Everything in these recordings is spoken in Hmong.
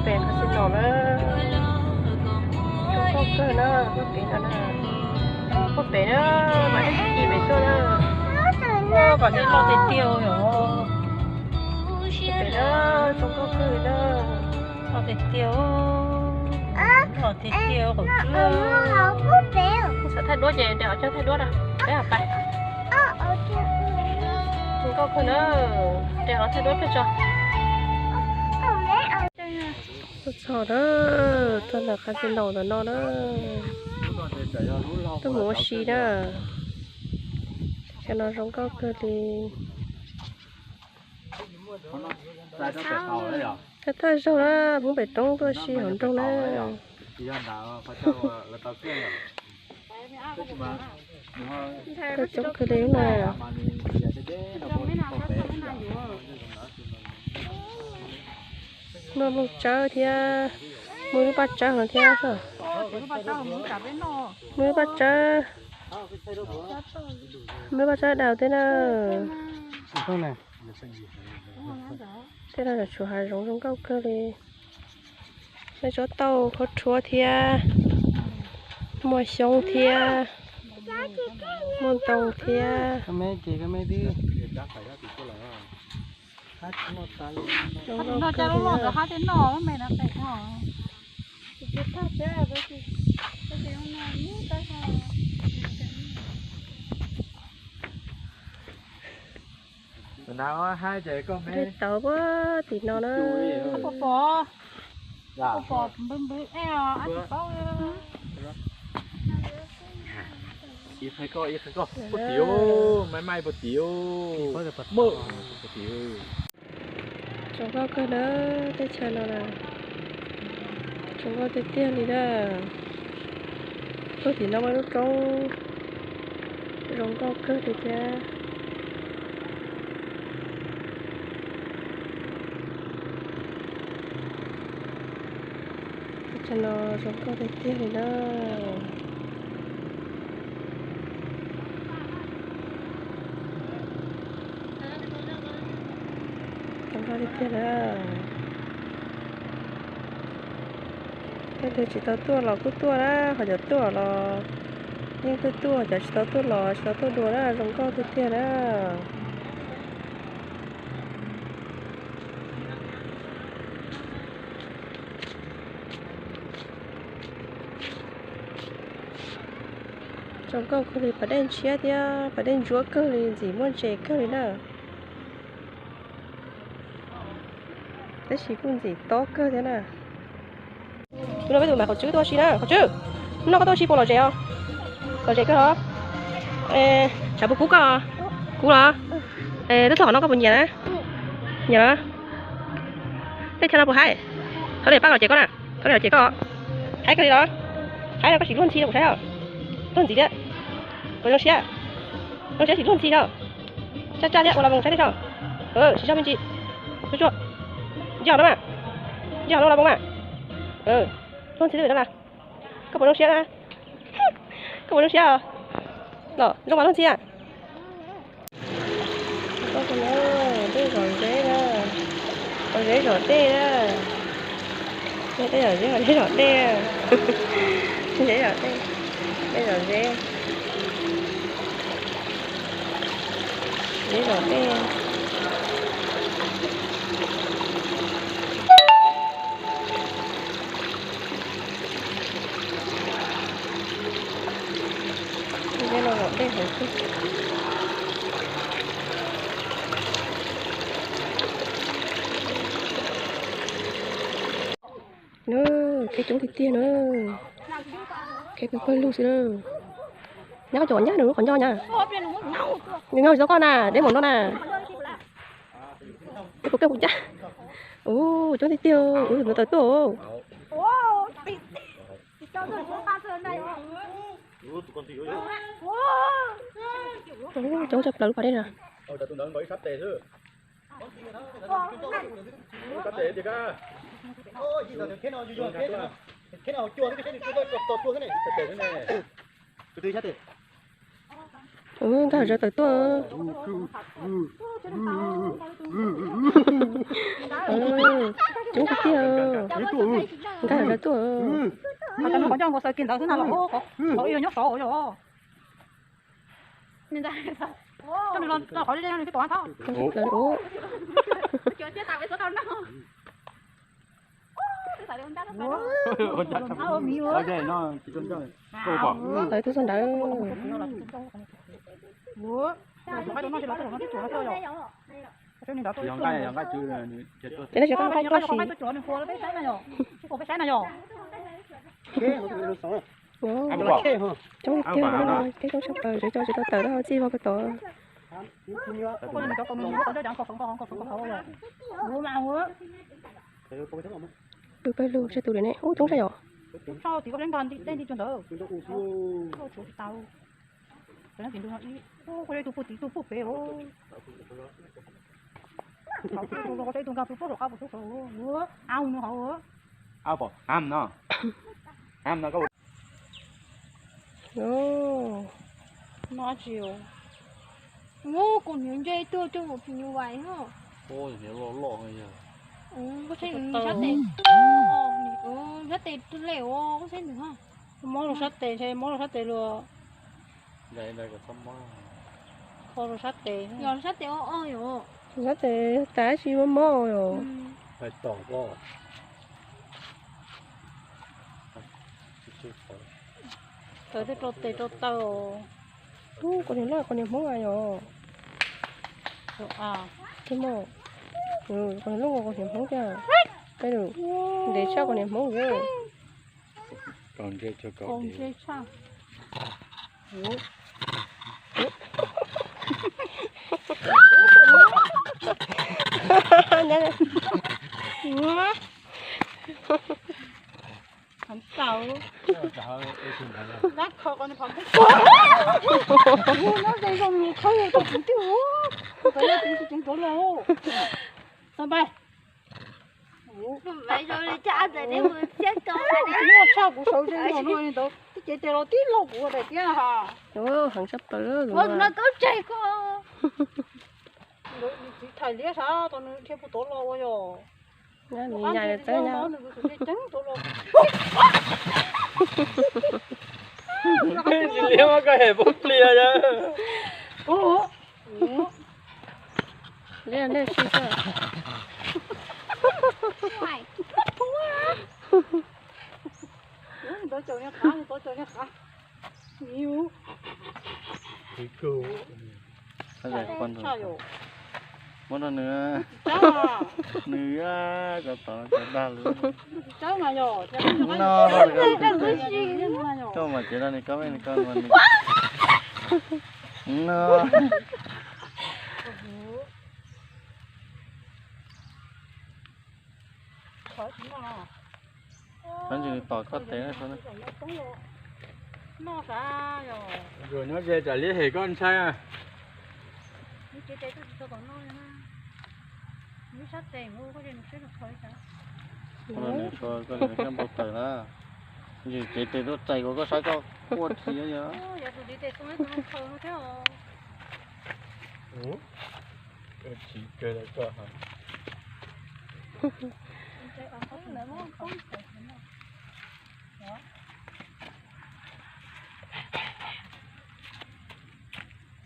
Pem qhov xi no na, zoo nkauj kawg na, pem no na, pem na, mas ib ci pem tuaj na, kom nej loj tiag tiag os. Pem na, zoo nkauj kawg na, loj tiag tiag, loj tiag tiag qhov twg. Xav thaij duab ces de qhov coj thaij duab na, peb pais. Zoo nkauj kawg na, de qhov thaij duab peb tso. Tuaj txog na, tuaj ntawm qhov xi no ntawm no na, tuaj mus ua si na. Cov no zoo nkauj kawg li. Thawj thawj zaug na, Hmoob pem roob tuaj si hauv nroog na. Tuaj coob kawg li na. Muaj nplooj tsawb thiab, muaj lub paj tsawb no thiab. Muaj lub paj tsawb, muaj lub paj tsawb daus thiab na. Tej no tshuav hav zoov zoo nkauj kawg li. Muaj tsob tauj khaub rhuab thiab, muaj xyoob thiab, muaj ntoo thiab. Zoo nkauj kawg li. Tau puag tim no na. Puag tim, mai mai puag tim, puag tim. Zoo nkauj kawg na, teb chaws no na, zoo nkauj tiag tiag li na. Puag tim no muaj lub roob zoo nkauj kawg li thiab. Teb chaws no zoo nkauj tiag tiag li na. Zoo nkauj tiag tiag na. Leej twg tsis tau tuaj los kuj tuaj na, ho cov tuaj los yeej tuaj tuaj, cov tsis tau tuaj los tsis tau tuaj dua na, zoo nkauj tiag tiag na. Zoo nkauj kawg li, pas dej ntshiab thiab pas dej ntsuab kawg li, ntxim muaj ntses kawg li na. Tab sis kuj ntxim tob kawg thiab na. Tus no peb tus mas Qhov Tswb tuaj ua si na, Qhov Tswb, hnub no koj tuaj ua si puas lom zem os? Lom zem kawg os. Tshav puas kub koj? Kub los? Twb tuaj qhov no koj puas nyiam na? Nyiam los? Tej chaw no puas haib? Thov niam pab lom zem koj na, thov niam lom zem koj. Haib kawg li los? Haib no koj sim luag ntxhi rau kuv saib os. Luag ntxhi thiab. Puas zoo siab? Zoo siab sim luag ntxhi os. Tsaj tsaj thiab ua los mus saib tej tso. Tsis zog me ntsis. Tsuag tsuag. Nce hauv no mas. Nce hauv no los mus mas. Luag ntxhi twb pem no na. Koj puas zoo siab na? Koj puas zoo siab os? Los zoo mas luag ntxhi a. Dej zom zeb na, zom zeb zom dej na. Dej zom zeb, zom dej, zeb zom dej, dej zom zeb, zeb zom dej. Zeb no zom dej heev tiag. Kheb coob tiag tiag na. Kheb pawg pawg lug xwb na. Nyab koj cov nyab nws lub qhov ncauj nyab. Nws nyob tsis tau koj na, deb mus no na. Deb puas kaj puas cab. Ua coob tiag tiag, ua tus tawm tuaj. Coob tshaj plaws lub pas dej na. Ntag, zov tawm tuaj. Coob tiag tiag. Nkag lawv tuaj. Qhov ncauj nkaus xaws kiag ntawd xwb na los qhov ib yog nyob saud yog. Coj nws los qhov twb tom thab. Lawv tuaj txog ntawd. Ces no tsis tau nqaij tsis. Coob tiag, peb coob tshaj plaws, tseem coj tsis tau tawm na, txij vog ko tod. Pw pawg lug sab tus li ne, ub, coob tshaj yom. Kuv hniav ntse tuaj coj mus phim nyuj vais ho. Sab tes, sab tes le os, koj saib ntawd ho. Mob rau sab tes, ntshe mob rau sab tes luaj. Kho rau sab tes, yog sab tes o o yom. Sab tes tas tsis mob mob yom. Tawm tej rau tes rau taw. Tub, koj niag loj koj niag hmoob a yom. Koj niag loj koj niag hmoob tiag. Ntev tshaj koj niag hmoob. Heev tau. Dab kho ko nws pom npej. Nyob ze zoo nws khawb tau kuv twb ua. Kuv tau nyob kuv tsis ceev tuav los. Tau npaj. Tshaj kuv sawv ze zoo no li ntawd twb cev tes los tib laug kuv ua daim tiab ha. Heev tshaj plaws. Ua no tau tseg ko. Txiv thais liab sav tau nws dhia puag tod los ua yog. Nws nyais txawb nyab. Tsis liab mas koj hem poob plig yog. Liab nej sib xwb. Ntawd caum niag qav, ntawd caum niag qav. Muab rau nws. Nws ko tod cov dag lawm. No, koj mam cev rau nws, koj mej nws koj no. Tab sis nws tom koj tes na. Nws nyob ze tsam liab hem koj ntshai. Koj npau taws na. Ntshe cev tes tuaj txais kuv koj saib koj quaj thiab yog.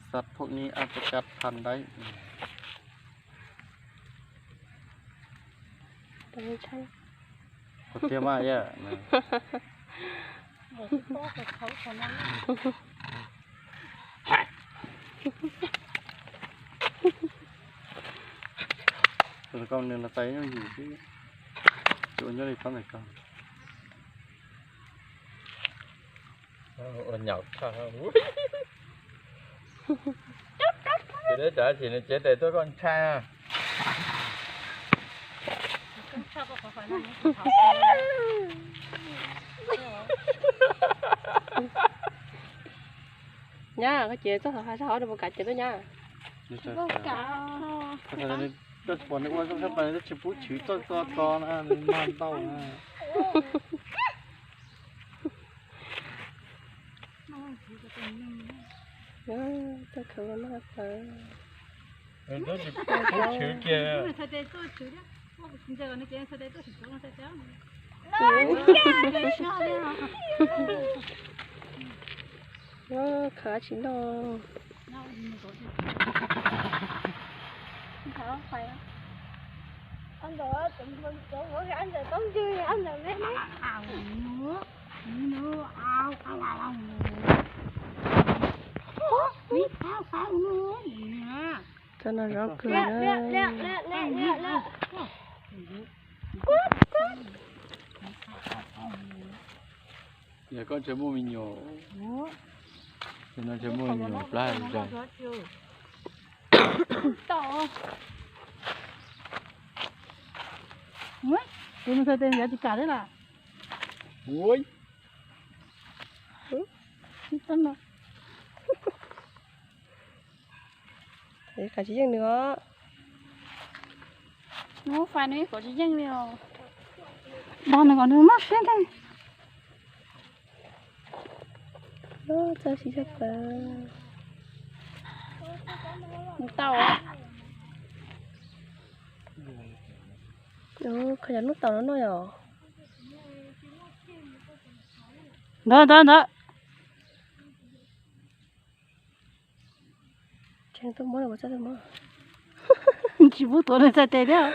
Xav phooj ywg a pos kas phas daiv. Tiag mas yom. Tus koj nws los tais nyob yus xwb, tsis ua nyob li txhob ntawm koj. Ua nyaum tshaj. Ces deb tsam sim nws cev tes tuaj koj ntshai. Nyab, koj cev txoj hauv hais sab hauv rau puas kam cev tuaj nyab? Koj tsis pom nws ua zoo sab pas nws twb tsis pub chwv txoj ko ko na, nws mag ntau na. Txoj khawv noj tawv. Nws twb tsis pub chwv kiag. Khav tsis noj. Txoj no zoo kawg. Yog koj ntshe muaj me nyuam, no ntshe muaj me nyuam plab zog. Tus no txhais tes yav tsis kam thiab las. Qab tsis yeej nws os. Nws muab fais nws ib kom tsis yeej li os. Dag nws kom nws mob siab ntag. Txawj siv tshaj plaws. Nws tau. Kho cov nub taum no noj yom. Ntawd ntawd ntawd. Tseem tuaj muab los txawj tuaj muab. Tsis pub tuav nws txhais tes thiab.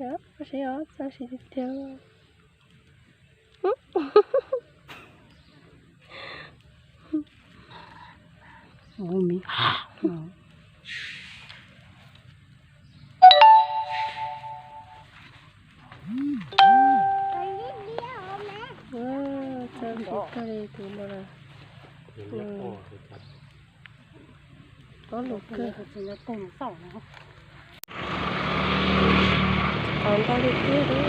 Yog, koj saib os, txawj siv tiag tiag. Txawj siv kawg li tus no lawm. Ob lus kawg. Qhov ntau li tiag li.